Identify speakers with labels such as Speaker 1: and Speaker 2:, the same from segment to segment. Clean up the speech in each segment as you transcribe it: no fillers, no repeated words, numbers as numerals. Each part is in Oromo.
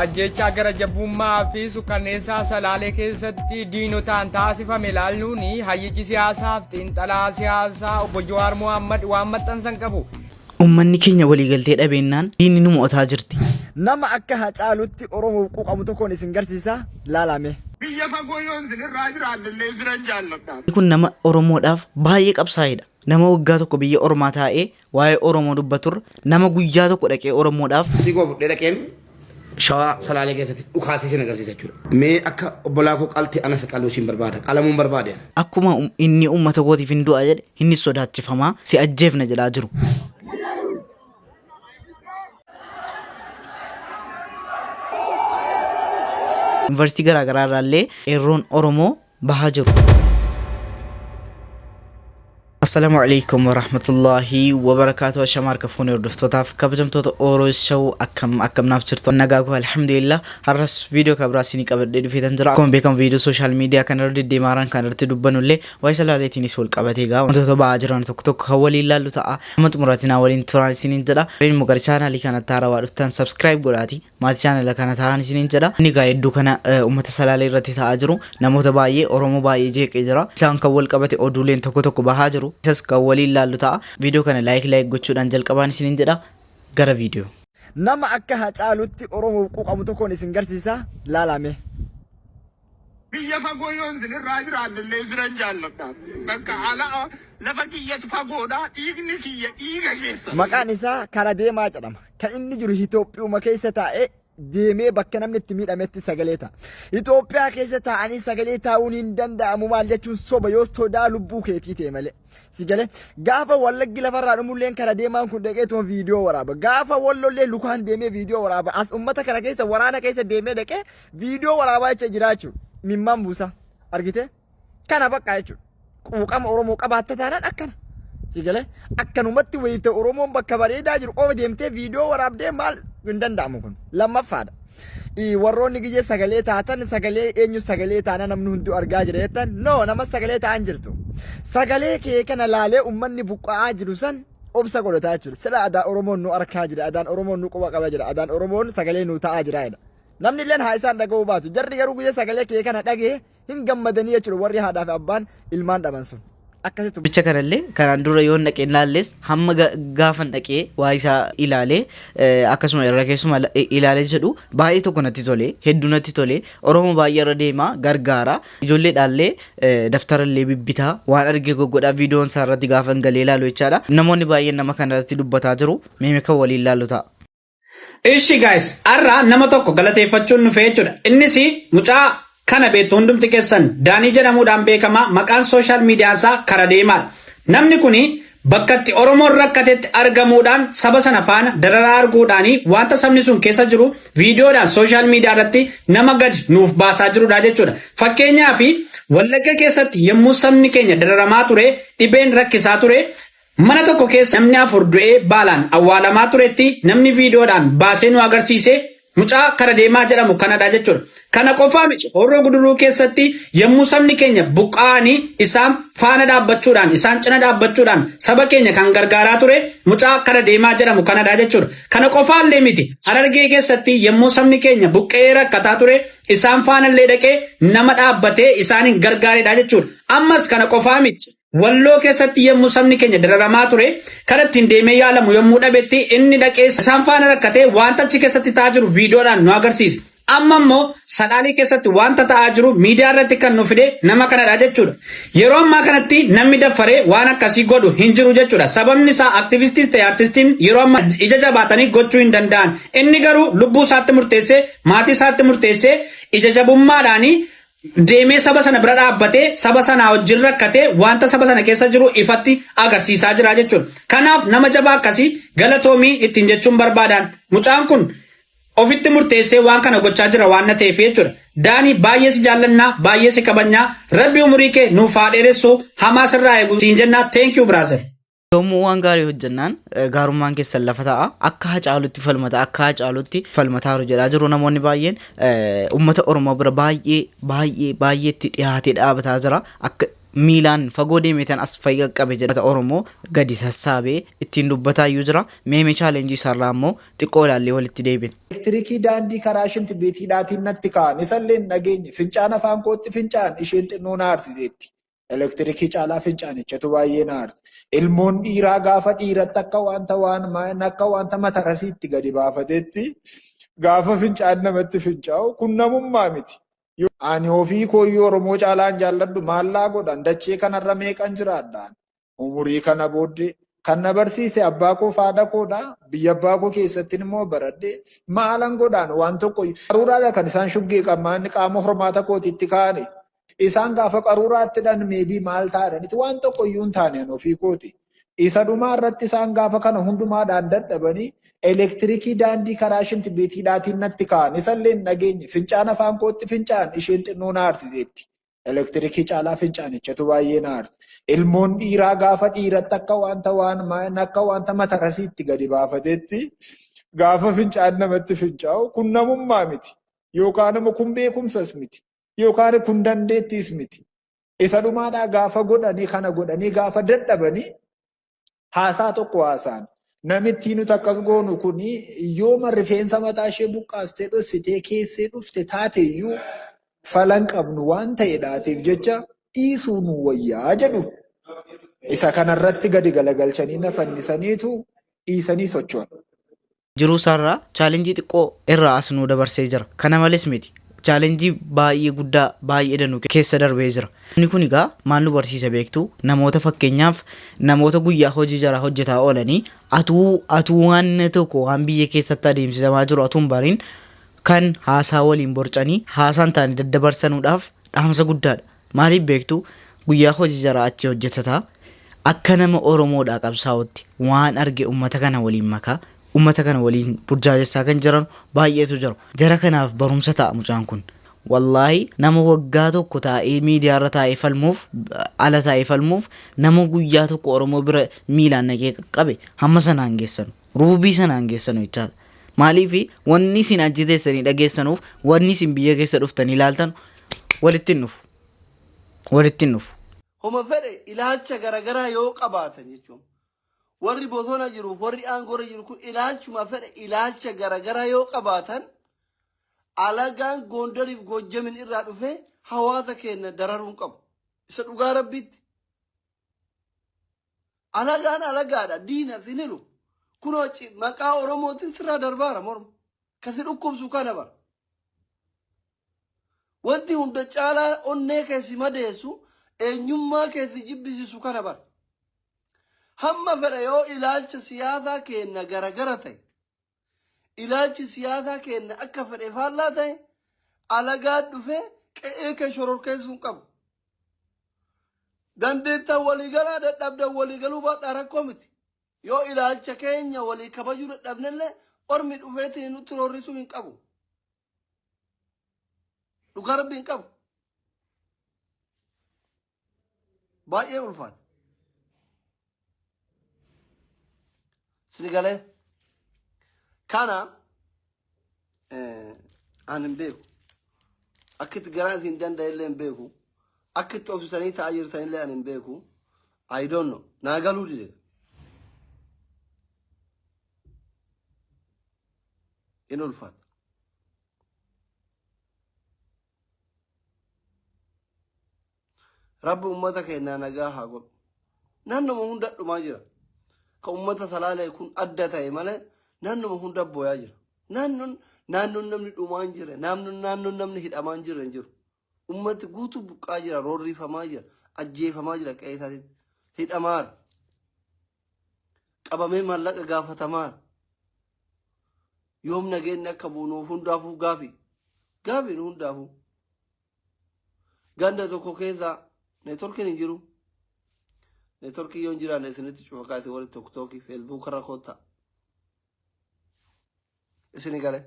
Speaker 1: Ajjeechaa gara jabummaa fi sukkanneessaa Salaalee keessatti diinotaan taasifame ilaalluun hayyichi siyaasaa fi xiinxalaa siyaasaa obbo Jawaar Mohammad waan maxxansan qabu.
Speaker 2: Ummanni keenya waliigaltee dhabeennaan diinni nu mo'ataa jirti.
Speaker 3: Nama akka Hacaaluutti Oromoof quuqamu tokkoon isin garsiisa laalaa mee.
Speaker 4: Biyya fagoo yoon isinirraa jiraadhellee isinan jaalladha.
Speaker 2: Kun nama Oromoodhaaf baay'ee qabsaa'edha. Nama waggaa tokko biyya ormaa taa'ee waa'ee Oromoo dubbaturra nama guyyaa tokko dhaqee Oromoodhaaf
Speaker 5: Sigoo fudhee dhaqeen shawaa salaalee keessatti dhukaasee sin agarsiisa jechuudha. Mee akka obbolaa koo qalti anas qaluu siin barbaada. Qalamuun barbaade.
Speaker 2: Akkuma inni uummata kootiif hin du'a jedhe innis sodaachifamaa si ajjeefna jedhaa jiru. Yuunivarsiitii garaagaraa irraallee qeerroon Oromoo bahaa jiru. Assalaamu alaikum warahmatullahi wabarakaatu. Ashama harka fuunee hordoftootaaf kabajamtoota Oro Show, akkam akkam naaf jirtu? Nagaa koo, alhamdulillah. Har'as viidiyoo kan biraa isinii qabadhee dhufeetan jira. Akkuma beekamu viidiyoo sooshaal miidiyaa kana irra deddeemaa kan irratti dubbannu illee waa'ee Salaaleetiinis wal qabatee egaa wantoota ba'aa jiran tokko tokko kan waliin laallu ta'a. Amma xumuraatiin waliin turaan isiniin jedha. Immoo gara chaanaalii kanatti haarawaa dhuftan subscribe godhaati maatii chaanala kana ta'an isiniin jedha. Inni egaa hedduu kana uummata Salaalee irratti ta'aa jiru namoota baay'ee Oromoo baay'ee jeeqee jira. Isaan kan wal qabate oduuleen tokko tokko bahaa jiru. Isas kan waliin laallu ta'a. Viidiyoo kana like like gochuudhaan jalqabaan isiniin jedha. Gara viidiyoo.
Speaker 3: Nama akka Hacaaluutti Oromoof quuqamu tokkoon isin garsiisa laalaa mee.
Speaker 4: Biyya fagoo yoon isinirraa jiraadhellee isinan jaalladha. Bakka ala lafa kiyyatu fagoodha. Dhiigni kiyya dhiiga keessa.
Speaker 3: Maqaan isaa Kara Deemaa jedhama. Kan inni jiru Itoophiyuma keessa taa'ee deemee bakka namni itti miidhametti sagalee ta'a. Itoophiyaa keessa taa'anii sagalee taa'uun hin danda'amu maal jechuun soba yoo sodaa lubbuu keetii ta'e malee. Si galee gaafa Wallaggi lafarraa dhumulleen Kara Deemaan kun dhaqeetuma viidiyoo waraaba. Gaafa Wallollee lukaan deemee viidiyoo waraaba. As uummata kana keessa waraana keessa deemee dhaqee viidiyoo waraabaa jecha jira jechuudha. Mimmaan buusaa. Argitee? Kana bakka jechuudha. Quuqama Oromoo qabaatta taanaan akkana. Si galee akkanumatti wayita Oromoon bakka bareedaa jiru qofa deemtee viidiyoo waraabdee maal hin danda'amu kun. Lammaffaadha. Warroonni gijee sagalee taatan sagalee eenyu sagalee taana namni hunduu argaa jira jettan no nama sagalee ta'an jirtu. Sagalee kee kana laalee uummanni buqqa'aa jiru san obsa godhataa jechuudha. Sila adaan Oromoon nu arkaa jira, adaan Oromoon nu quba qaba jira, adaan Oromoon sagalee nu ta'aa jira jedha. Namni illeen haa isaan dhaga'uu baatu. Jarri garuu guyyaa sagalee kee kana dhagee hin gammadanii jechuudha warri haadhaa fi abbaan ilmaan dhaban sun. Akkasitti.
Speaker 2: Bicha kanallee kanaan dura yoon dhaqee ilaalles hamma gaafan dhaqee waa isaa ilaalee akkasuma irra keessuma ilaalee jedhu baay'ee tokko natti tole, hedduu natti tole. Oromoo baay'ee irra deema, gargaara, ijoolleedhaallee daftarallee bibbitaa, waan arge goggodhaa viidiyoon isaa irratti gaafan galee ilaalu jechaadha. Namoonni baay'een nama kana irratti dubbataa jiru. Meeme kan waliin ilaallu ta'a.
Speaker 6: Ishi guys, har'a nama tokko galateeffachuun dhufe jechuudha. Innis mucaa kana beektu hundumti keessan, Daanii jedhamuudhaan beekama. Maqaan social media isaa Kara Deemaadha. Namni kuni bakka itti Oromoon rakkatetti argamuudhaan saba sana faana dararaa arguudhaan wanta sabni sun keessa jiru viidiyoodhaan social media irratti nama gadi nuuf baasaa jirudha jechuudha. Fakkeenyaaf, Wallagga keessatti yommuu sabni keenya dararamaa ture, dhibeen rakkisaa ture, mana tokko keessa namni afur du'ee baalaan awwaalamaa turetti namni viidiyoodhaan baasee nu agarsiise mucaa Kara Deemaa jedhamu kanadha jechuudha. Kana qofaa miti, Horroo Guduruu keessatti yommuu sabni keenya buqqa'anii isaan faana dhaabbachuudhaan, isaan cina dhaabbachuudhaan saba keenya kan gargaaraa ture mucaa Kara Deemaa jedhamu kanadha jechuudha. Kana qofaallee miti, Harargee keessatti yommuu sabni keenya buqqa'ee rakkataa ture isaan faanallee dhaqee nama dhaabbatee isaaniin gargaaredha jechuudha. Ammas kana qofaa miti. Walloo keessatti yommuu sabni keenya dararamaa ture, kan ittiin deemee yaalamu yommuu dhabetti inni dhaqee isaan faana rakkatee wanta achi keessatti ta'aa jiru viidiyoodhaan nu agarsiise. Amma immoo Salaalee keessatti wanta ta'aa jiru miidiyaa irratti kan nu fide nama kanadha jechuudha. Yeroo ammaa kanatti namni daffaree waan akkasii godhu hin jiru jechuudha. Sababni isaa aktivistis ta'e artistiin yeroo ammaa ija jabaatanii gochuu hin danda'an. Inni garuu lubbuu isaatti murteessee, maatii isaatti murteessee, ija jabummaadhaanii deemee saba sana bira dhaabbatee saba sanaa wajjin rakkatee wanta saba sana keessa jiru ifatti agarsiisaa jira jechuudha. Kanaaf nama jabaa akkasii galatoomii ittiin jechuun barbaadan, mucaan kun ofitti murteessee waan kana gochaa jira waan na ta'eef jechuudha. Daanii, baay'ee si jaallannaa, baay'ee si kabajnaa, Rabbi umurii kee nuuf haa dheeressu, hamaa sirraa eegu siin jennaa. Thank you, brother.
Speaker 2: Yommuu waan gaarii hojjennaan gaarummaan keessan lafa ta'a. Akka Hacaalutti falmata, akka Hacaalutti falmataaru jedhaa jiru namoonni baay'een. Uummata Oromoo bira baay'ee baay'ee baay'eetti dhiyaatee dhaabataa jira. Akka Miilaan fagoo deemeetan as fa'i qaqqabe jedha Oromoo gadi sassaabee ittiin dubbataayyuu jira. Mee mee challenge isaarraa immoo xiqqoo ilaallee walitti deebina.
Speaker 7: Elektirikii daandii karaa shintibeetiidhaatiin natti kaa'an. Isallee hin dhageenye. Fincaan afaan kootti fincaa'an isheen xinnoo na aarsiteetti. Elektirikii caalaa fincaanichatu baay'ee na aarse. Ilmoon dhiiraa gaafa dhiiratti akka wanta waan akka wanta matarasiitti gadi baafatetti gaafa fincaan namatti fincaa'u kun namummaa miti. Ani ofii kooyyuu Oromoo caalaan jaalladhu maallaa godhan dachee kanarra meeqan jiraadhaan. Umurii kana booddee kan na barsiise abbaa koo fi haadha koodha. Biyya abbaa koo keessattin immoo baradhe maalan godhaan waan tokko qaruuraadha kan isaan shuggee qamaan qaama hormaata kootiitti kaa'ani. Isaan gaafa qaruuraatti dhan meebii maal taa'anitti waan tokko iyyuu hin taane an ofii kooti. Isa dhumaa irratti isaan gaafa kana hundumaadhaan dadhabanii elektirikii daandii karaa shintibeetiidhaatiin natti kaa'an. Isallee hin dhageenye. Fincaan afaan kootti fincaa'an isheen xinnoo na aarsiteetti. Elektirikii caalaa fincaanichatu baay'ee na aarse. Ilmoon dhiiraa gaafa dhiiratti akka wanta waan akka wanta matarasiitti gadi baafatetti gaafa fincaan namatti fincaa'u kun namummaa miti. Yookaan immoo kun beekumsas miti. Yookaan kun dandeettiis miti. Isa dhumaadhaa gaafa godhanii kana godhanii gaafa dadhabanii haasaa tokko haasaan. Namittii nuti akkas goonu kun yooma rifeensa mataa ishee buqqaastee dhossitee keessee dhufte taate iyyuu falan qabnu waan ta'edhaatiif jecha dhiisuu nu wayyaa jedhu. Isa kanarratti gadi galagalchanii na fannisaniitu dhiisanii socho'an.
Speaker 2: Jiruu isaarraa challenge xiqqoo irraa as nu dabarsee jira. Kana malees miti. Challenge baay'ee guddaa baay'ee danuu keessa darbee jira. Inni kun egaa maal nu barsiisa beektu? Namoota fakkeenyaaf namoota guyyaa hojii jaraa hojjetaa oolanii atuu atuu waan tokko waan biyya keessatti adeemsisamaa jiru atuu hin bariin kan haasaa waliin borcanii haasaan taane daddabarsanuudhaaf dhaamsa guddaadha. Maaliif beektu? Guyyaa hojii jaraa achi hojjetataa akka nama Oromoodhaa qabsaa'utti waan arge ummata kana waliin makaa, ummata kana waliin burjaajessaa kan jiran baay'eetu jiru. Jara kanaaf barumsa ta'a mucaan kun. Wallaahi nama waggaa tokko taa'ee miidiyaarra taa'ee falmuuf, ala taa'ee falmuuf nama guyyaa tokko Oromoo bira miilaan naqee qaqqabe hamma sanaan geessanu. Ruubii sanaan geessanu jechaadha. Maaliif wanni isin achi teessanii dhageessanuuf wanni isin biyya keessa dhuftanii ilaaltan walitti hin dhufu. Walitti hin dhufu.
Speaker 8: Homa fedhe ilaalcha garagaraa yoo qabaatan jechuun warri bosona jiruuf warri aangoorra jiru kun ilaalchuma fedhe ilaalcha garagaraa yoo qabaatan alagaan Goondariif Goojjamin irraa dhufee hawaasa keenya dararuu hin qabu. Isa dhugaa rabbiitti. Alagaan alagaadha diina sin hilu. Kunoo maqaa Oromootiin sirraa darbaara morma. Ka si dhukkubsu kana bara. Wanti hunda caalaa onnee kee si madeessu eenyummaa kee si jibbisiisu kana bara. Hamma fedha yoo ilaalcha siyaasaa keenna garagara ta'e, ilaalchi siyaasaa keenna akka fedhe faallaa ta'e, alagaa dhufee qe'ee kee shororkeessuu hin qabu. Dandeettan waliigalaa dadhabdan waliigaluu baadhaa rakkoo miti. Yoo ilaalcha keenya walii kabajuu dadhabnellee ormi dhufeetiin nutti roorrisuu hin qabu. Dhugaa rabbi hin qabu. Baay'ee ulfaata. Sini galee kana an hin beeku. Akka itti garaa isin danda'e illee hin beeku. Akka itti obsitanii ta'aa jirtan illee an hin beeku. I don't know. Naa galuu dide. In ulfaata. Rabbi ummata keenyaa nagaa haa godhu. Naannoma hunda dhumaa jira. Ka ummata salaalee kun adda ta'e malee naannoma hunda booyaa jira. Naannoon naannoon namni dhumaa hin jirre, naannoon naannoon namni hidhamaa hin jirre hin jiru. Ummati guutuu buqqaa jira, roorrifamaa jira, ajjeefamaa jira qe'ee isaatiitti. Hidhamaara. Qabamee maallaqa gaafatamaara. Yoom nageenyi akka bu'u nuuf hundaafuu gaafi. Gaafi nu hundaafuu. Ganda tokko keessa neetworkiin hin jiru. Neetworkii yoo hin jiraanne isinitti cufa kaasee warri tiktookii feesbuuk irra kottaa. Isini gale.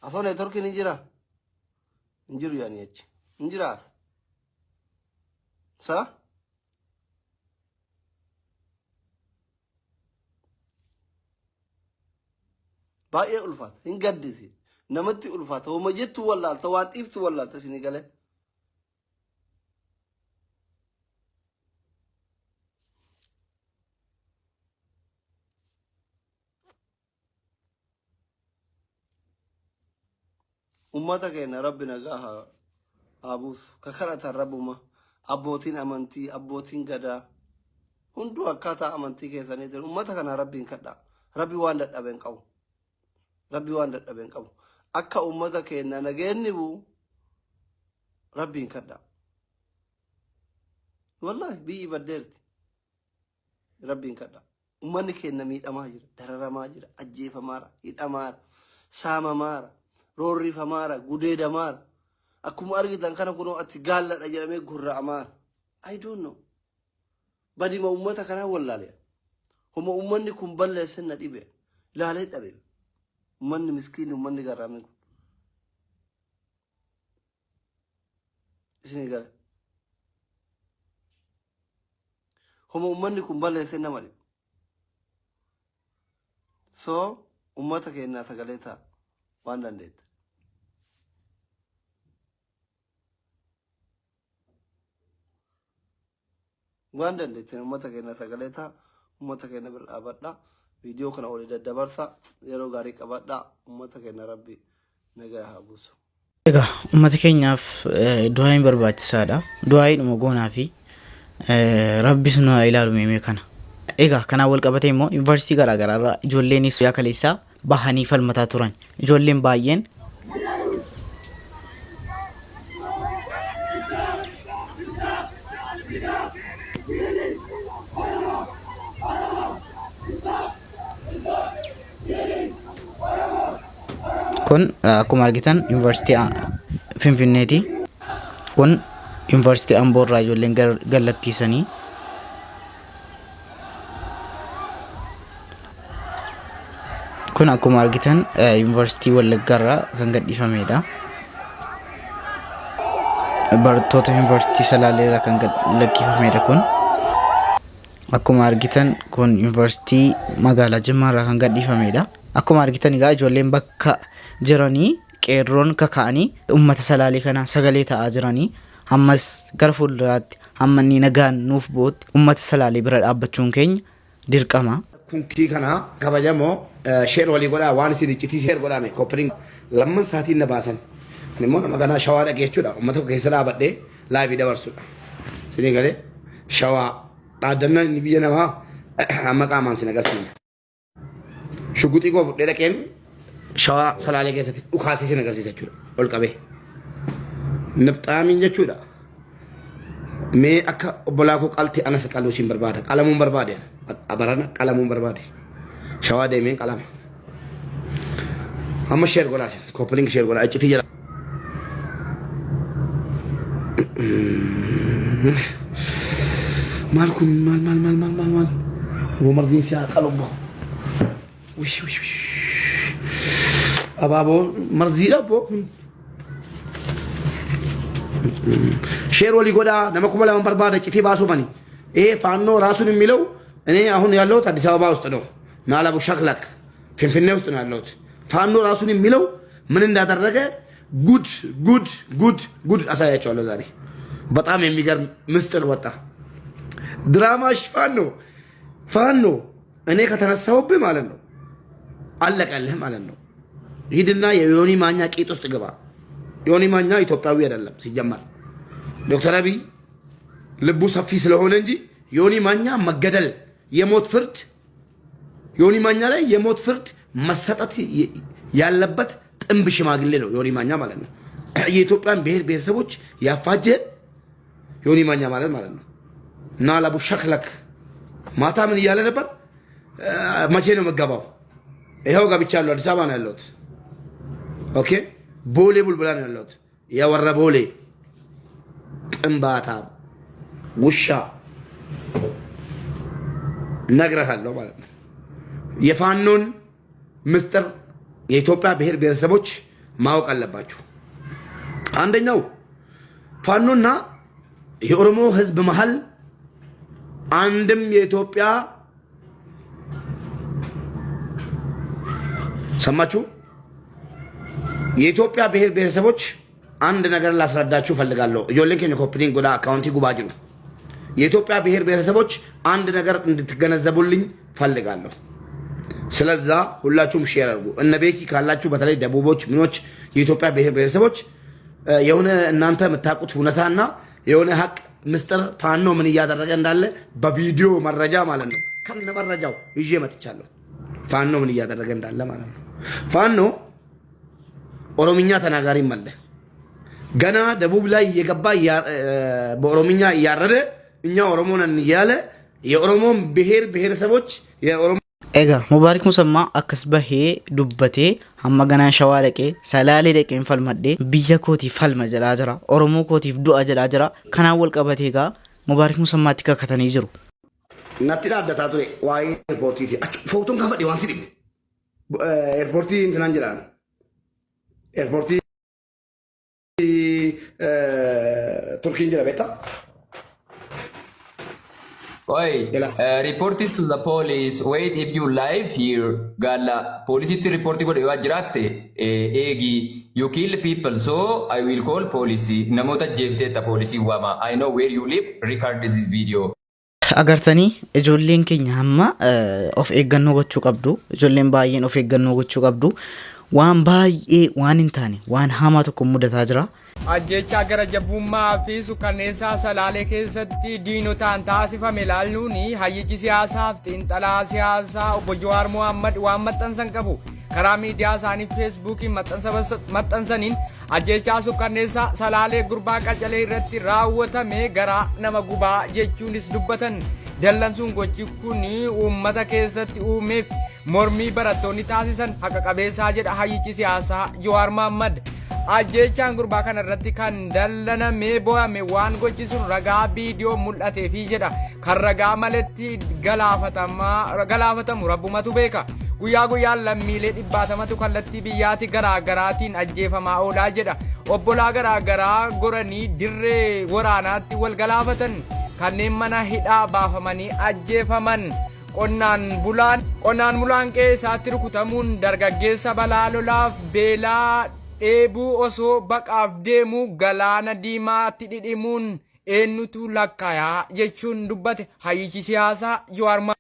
Speaker 8: Asoo neetworkiin hin jira. Hin jiru yaani achi. Hin jiraata. Saa? Baay'ee ulfaata. Hin gaddisi. Namatti ulfaata. Homa jettu wallaalta. Waan dhiiftu wallaalta isinii galee. Ummata keenya Rabbi nagaa haa buusu. Ka kadhatan Rabbuma. Abbootiin amantii, abbootiin gadaa. Hunduu akkaataa amantii keessaniitiin ummata kana Rabbiin kadhaa. Rabbi waan dadhabe hin qabu. Rabbi waan dadhabe hin qabu. Akka ummata keenya nageenni bu'u Rabbiin kadhaa. Wallaahi biyyi baddeerti. Rabbiin kadhaa. Ummanni keenya miidhamaa jira, dararamaa jira, ajjeefamaara, hidhamaara, saamamaara, roorrifamaara, gudeedamaara. Akkuma argitan kana kunoo ati gaalladha jedhamee gurra'amaara. I don't know. Badima ummata kanaa wallaale. Homa ummanni kun balleesse na dhibe. Laalee dhabe. Ummanni miskiinni ummanni garraamiin kun. Isinii gala. Homa ummanni kun balleesse nama dhibu. So ummata keenyaa sagalee ta'a waan dandeette. Waan dandeettan uummata keenya sagalee ta'a. Uummata keenya bira dhaabadha. Viidiyoo kana olii daddabarsa. Yeroo gaarii qabadha. Uummata keenya Rabbi nagaa haa buusu.
Speaker 2: Egaa uummata keenyaaf du'aa'iin barbaachisaadha. Du'aa'iidhuma goonaa fi Rabbis nu haa ilaalu meemee kana. Egaa kanaan wal qabatee immoo yuunivarsiitii garaa garaa irraa ijoolleenis guyyaa kaleessaa bahanii falmataa turan. Ijoolleen baay'een Kun akkuma argitan yuunivarsiitii Finfinneeti. Kun yuunivarsiitii Amboo irraa ijoolleen gad lakkiisanii. Kun akkuma argitan yuunivarsiitii Wallaggaarraa kan gadhiifamedha. Barattoota yuunivarsiitii Salaaleerraa kan gad lakkifamedha kun. Akkuma argitan kun yuunivarsiitii magaalaa Jimmaarraa kan gadhiifamedha. Akkuma argitan egaa ijoolleen bakka jiranii qeerroon kaka'anii uummata Salaalee kana sagalee ta'aa jiranii ammas gara fuulduraatti hamma inni nagaan nuuf bu'utti uummata Salaalee bira dhaabbachuun keenya dirqama.
Speaker 5: Kunkii kana kabajamoo sheer walii godhaa waan isin iccitii sheer godhaame koppiliin lamman saatiin na baasan. Ani immoo nama ganaa shawaa dhaqee jechuudha. Uummata koo keessa dhaabadhee laayivii dabarsudha. Isinii galee shawaa dhaaddannaan inni biyya namaa amma qaamaan sin agarsiisa. Shugguxii koo fudhee dhaqeen shawaa salaalee keessatti dhukaasee sin agarsiisa jechuudha. Ol qabee. Nifxaamiin jechuudha. Mee akka obbolaa koo qalti anas qaluu siin barbaada. Qalamuun barbaade. Abarana qalamuun barbaade. Shawaa deemeen qalama. Amma sheer godhaa sin. Koppiliingi sheer godhaa. Iccitii jala. Maal kun maal maal maal maal maal maal. Obbo Marziin si haa qalu obbo. Wish wish wish. Abaaboo marziidha obbo kun. Sheer walii godhaa nama 2000 barbaada iccitii baasuufani. Ee faannoo ራሱን የሚለው እኔ አሁን ያለሁት አዲስ አበባ ውስጥ ነው። ናላቡ ሸክለክ ፊንፊኔ ውስጥ ነው ያለሁት። ፋኖ ራሱን የሚለው ምን እንዳደረገ ጉድ ጉድ ጉድ ጉድ አሳያቸዋለሁ ዛሬ። በጣም የሚገርም ምስጢር ወጣ። ድራማሽ ፋኖ ፋኖ እኔ ከተነሳሁብህ ማለት ነው አለቀልህ ማለት ነው። ሂድና የዮኒ ማኛ ቂጥ ውስጥ ግባ። ዮኒ ማኛ ኢትዮጵያዊ አይደለም ሲጀመር። ዶክተር አብይ ልቡ ሰፊ ስለሆነ እንጂ ዮኒ ማኛ መገደል የሞት ፍርድ ዮኒ ማኛ ላይ የሞት ፍርድ መሰጠት ያለበት ጥንብ ሽማግሌ ነው ዮኒ ማኛ ማለት ነው። የኢትዮጵያን ብሔር ብሔረሰቦች ያፋጀ ዮኒ ማኛ ማለት ማለት ነው። እና ላቡ ሸክለክ ማታ ምን እያለ ነበር? መቼ ነው መገባው? ይኸው ገብቻለሁ። አዲስ አበባ ነው ያለሁት። ኦኬ ቦሌ ቡልቡላ ነው ያለሁት። የወረ ቦሌ ጥንባታ ውሻ ነግረሃለሁ ማለት ነው። የፋኖን ምስጢር የኢትዮጵያ ብሔር ብሔረሰቦች ማወቅ አለባችሁ። አንደኛው ፋኖና የኦሮሞ ሕዝብ መሀል አንድም የኢትዮጵያ ሰማችሁ። የኢትዮጵያ ብሔር ብሔረሰቦች አንድ ነገር ላስረዳችሁ ፈልጋለሁ። Ijoolleen keenya copy link godhaa akkaawuntii gubaa jiru። የኢትዮጵያ ብሔር ብሔረሰቦች አንድ ነገር እንድትገነዘቡልኝ ፈልጋለሁ። ስለዛ ሁላችሁም share አድርጉ። እነ ቤኪ ካላችሁ በተለይ ደቡቦች ምኖች የኢትዮጵያ ብሔር ብሔረሰቦች የሆነ እናንተ የምታውቁት እውነታና የሆነ ሀቅ ምስጢር ፋኖ ምን እያደረገ እንዳለ በቪዲዮ መረጃ ማለት ነው፣ ከነ መረጃው ይዤ መጥቻለሁ። ፋኖ ምን እያደረገ እንዳለ ማለት ነው። ፋኖ ኦሮምኛ ተናጋሪም አለ። ገና ደቡብ ላይ እየገባ በኦሮምኛ እያረደ እኛ ኦሮሞ ነን እያለ የኦሮሞን ብሔር ብሔረሰቦች የኦሮሞ
Speaker 2: Egaa Mubaarik Musammaa akkas bahee dubbatee hamma ganaa Shawaa dhaqee Salaalee dhaqeen falmadhee biyya kootiif falma jedhaa jira. Oromoo kootiif du'a jedhaa jira. Kanaan wal qabatee egaa Mubaarik Musammaatti kakatanii jiru.
Speaker 5: Natti dhaaddataa ture waa'ee eerpoortiiti. Footoon kaafadhe waan si dhibe. Eerpoortii intinaan jedhaan. Eerpoortii Turkiin jira beektaa?
Speaker 9: Oi, report it to the police. Wait, if you live here, Gala, poolisitti report godhe yoo jiraatte eegi. You kill people, so I will call police. Namoota ajjeefteetta, poolisii waama. I know where you live. Record this video.
Speaker 2: Agartanii, ijoolleen keenya hamma of eeggannoo gochuu qabdu. Ijoolleen baay'een of eeggannoo gochuu qabdu. Waan baay'ee waan hin taane, waan hamaa tokko mudataa jira.
Speaker 1: Ajjechaa gara jabummaa fi sukanneessaa Salaalee keessatti diinotaan taasifame ilaaluun hayyichi siyaasaa fi xiinxalaa siyaasaa obbo Jawaar Mohammad waan maxxansan qabu. Karaa miidiyaa isaanii Feesbuukiin maxxansaniin ajjechaa sukanneessaa Salaalee gurbaa qacalee irratti raawwatame garaa nama gubaa jechuunis dubbatan. Dallansuun gochi kun uummata keessatti uumeef mormii barattoonni taasisan haqa qabeessaa jedha hayyichi siyaasaa Jawaar Mohammad. Ajjeechaan gurbaa kana irratti kan dallanamee bo'ame waan gochi sun ragaa viidiyoo mul'ateefi jedha. Kan ragaa maletti galaafatamu rabbumatu beeka. Guyyaa guyyaan lammiilee dhibbaatamatu kallattii biyyaatti garaa garaatiin ajjeefamaa oolaa jedha. Obbolaa garaa garaa goranii dirree waraanaatti wal galaafatan, kanneen mana hidhaa baafamanii ajjeefaman, qonnaan bulaan qe'ee isaatti rukutamuun, dargaggeessa balaa lolaaf beelaa dheebuu osoo baqaaf deemu galaana diimaatti dhidhimuun eenyutu lakkaayaa jechuun dubbate hayyichi siyaasaa Jawaar.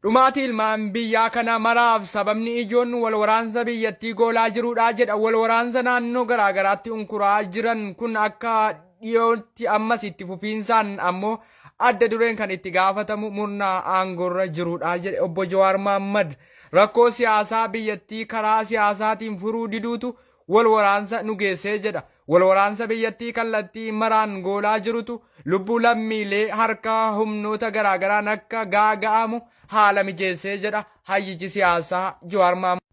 Speaker 1: Dhumaatii ilmaan biyyaa kana maraaf sababni ijoon wal waraansa biyyattii goolaa jiruudha jedha. Wal waraansa naannoo garaagaraatti unkuraa jiran kun akka dhiyootti ammas itti fufiinsaan ammoo adda dureen kan itti gaafatamu murna aangorra jirudha jedhe obbo Jawaar Mohammad. Rakkoo siyaasaa biyyattii karaa siyaasaatiin furuu diduutu wal waraansa nu geessee jedha. Wal waraansa biyyattii kallattii maraan goolaa jirutu lubbuu lammiilee harka humnoota garaagaraan akka gaaga'amu haala mijeessee jedha hayyichi siyaasaa Jawaar Mohammad.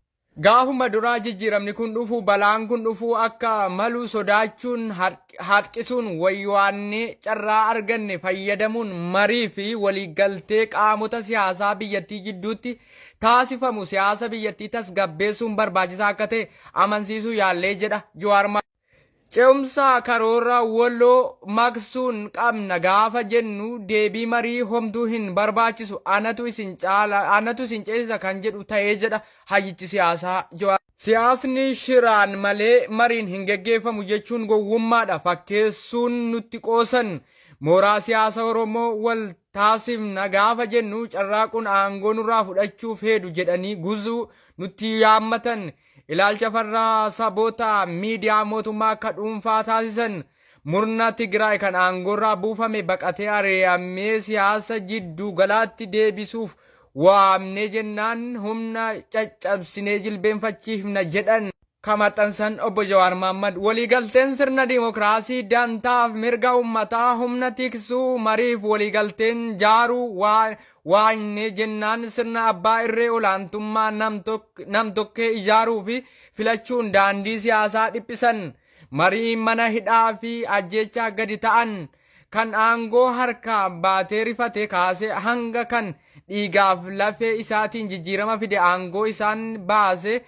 Speaker 1: Gaafuma duraa jijjiiramni kun dhufu, balaan kun dhufu akka malu sodaachuun, harkisuun, wayyaannee carraa arganne fayyadamuun marii fi waliigaltee qaamota siyaasaa biyyattii gidduutti taasifamu siyaasa biyyattii tasgabbeessuun barbaachisaa akka ta'e amansiisuu yaallee jedha Jawaar. Ce'umsa karoora waloo maqsuun qabna gaafa jennu deebii marii homtuu hin barbaachisu, anatu isin caala, anatu isin ceesisa kan jedhu ta'ee jedha hayyichi siyaasaa Jawaar. Siyaasni shiraan malee mariin hin geggeeffamu jechuun gowwummaadha, fakkeessuun nutti qoosan. Mooraa siyaasa Oromoo wal taasifna gaafa jennu carraaquun aangoo nurraa fudhachuuf heedu jedhanii guzuu nutti yaammatan. Ilaalcha farraa saboota miidiyaa mootummaa akka dhuunfaa taasisan. Murna Tigraay kan aangoorraa buufame baqatee ari'amee siyaasa jidduu galaatti deebisuuf waamnee jennaan humna caccabsinee jilbeenfachiifna jedhan. Kan maxxansan obbo Jawaar Mohammad. Waliigalteen sirna dimokiraasii dantaaf mirga uummataa humna tiksuu mariif waliigalteen jaaruu waanyne jennaan sirna abbaa irree olaantummaa nam-tokkee ijaaruu fi filachuun daandii siyaasaa dhiphisan. Marii mana hidhaa fi ajjeechaa gadi ta'an, kan aangoo harkaa baatee rifate kaasee hanga kan dhiigaaf lafee isaatiin jijjiirama fide aangoo isaan baase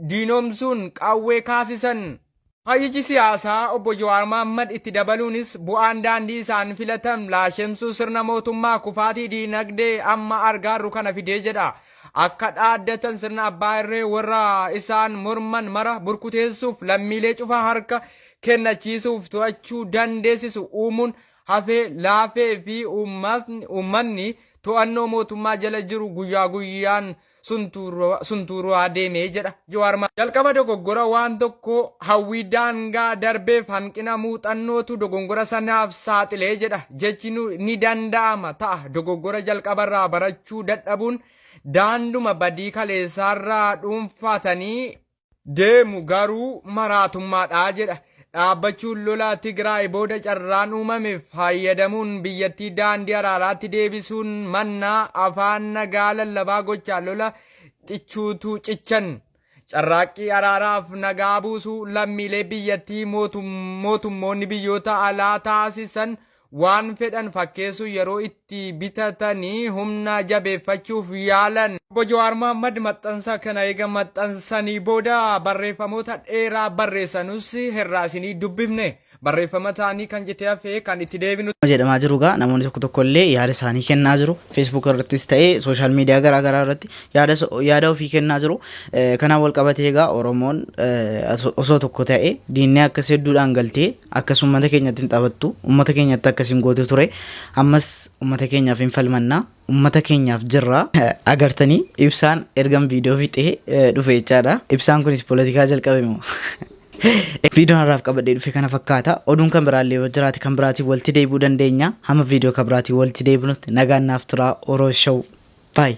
Speaker 1: diinomsuun qawwee kaasisan. Hayyichi siyaasaa obbo Jawaar Mohammad itti dabaluunis bu'aan daandii isaan filatan laashemsuu sirna mootummaa, kufaatii diinagdee amma argaarru kana fidee jedha. Akka dhaaddatan sirna abbaa irree warra isaan morman mara burkuteessuuf, lammiilee cufa harka kennachiisuuf to'achuu dandeessisu uumuun hafee laafee fi uummanni to'annoo mootummaa jala jiru guyyaa guyyaan suntuuraa deemee jedha Jawaar. Jalqaba dogoggora waan tokko hawwii daangaa darbeef hanqina muuxannootu dogongora sanaaf saaxilee jedha. Jechi ni danda'ama ta'a. Dogoggora jalqabarraa barachuu dadhabuun daanduma badii kaleessaarraa dhuunfatanii deemu garuu maraatummaadha jedha. Dhaabbachuun lola Tigraay booda carraan uumame fayyadamuun biyyattii daandii araaraatti deebisuun mannaa afaan nagaa lallabaa gochaa lola cichuutu cichan. Carraaqqii araaraaf nagaa buusuu lammiilee biyyattii mootummoonni biyyoota alaa taasisan waan fedhan fakkeessuu yeroo itti bitatanii humna jabeeffachuuf yaalan. Obbo Jawaar Mohammad maxxansa kana eega maxxansanii booda barreeffamoota dheeraa barreessanus herraasinii dubbifne. Barreeffama isaanii kan jetee hafee kan itti deebinu.
Speaker 2: Jedhamaa jiru gaa, namoonni tokko tokko illee yaada isaanii kennaa jiru. Facebook irrattis ta'ee social media garaa garaa irratti yaada ofii kennaa jiru. Kanaan wal qabatee egaa Oromoon osoo tokko ta'e diinni akkas hedduudhaan galtee akkas uummata keenyatti hin taphattu, uummata keenyatti akkas hin gootu ture. Ammas uummata keenyaaf hin falmannaa, uummata keenyaaf jirra. Agartanii, ibsaan ergan viidiyoo fixee dhufe jechaadha. Ibsaan kunis poolitikaa jalqabe moo? Viidiyoon har'aaf qabadhee dhufe kana fakkaata. Oduun kan biraallee yoo jiraate kan biraatiin walitti deebi'uu dandeenya. Hamma viidiyoo kan biraatiin walitti deebinutti nagaan naaf turaa. Oroo Show. Bye.